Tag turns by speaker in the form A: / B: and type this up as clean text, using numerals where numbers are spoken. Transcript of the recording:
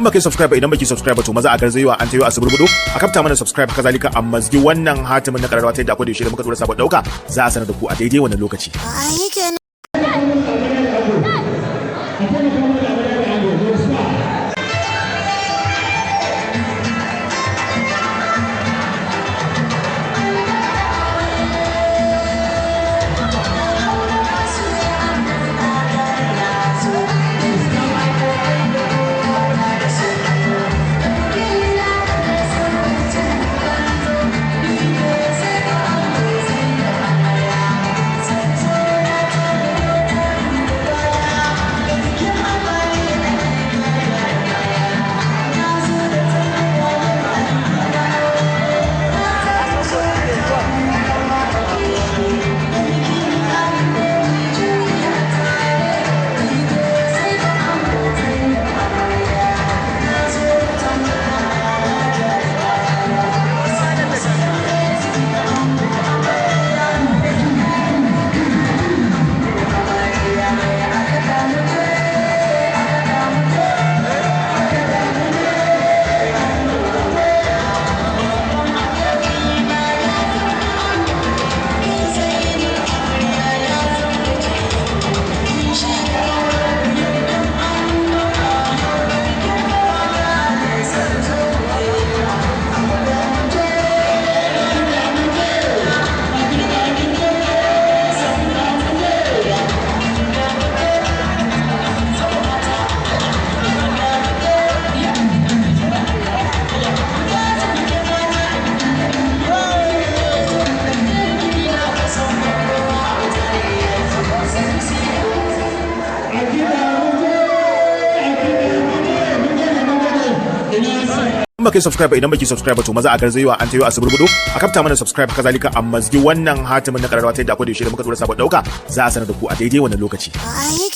A: Baka yi subscribe, idan baki subscribe, to maza a garzayewa an tayo a suburbudo a kafta mana subscribe. Kazalika a mazgi wannan hatimin na kararrawa, ta yadda akwai da yaushe da muka tura sabon dauka, za a sanar da ku a daidai wannan lokaci.
B: Ai kenan.
C: A taimaka mana da amarya da ango. Gaisuwa. A kiɗa mu je, a kiɗa mu je. Mun gode, mun gode. Ina
A: In baka yi subscribe, idan baki subscribe, to maza a garzayewa an tayo a suburbudo a kafta mana subscribe. Kazalika a mazgi wannan hatimin na kararrawa, ta yadda akwai da yaushe da muka tura sabon dauka, za a sanar da ku a daidai wannan lokaci.
B: Ai.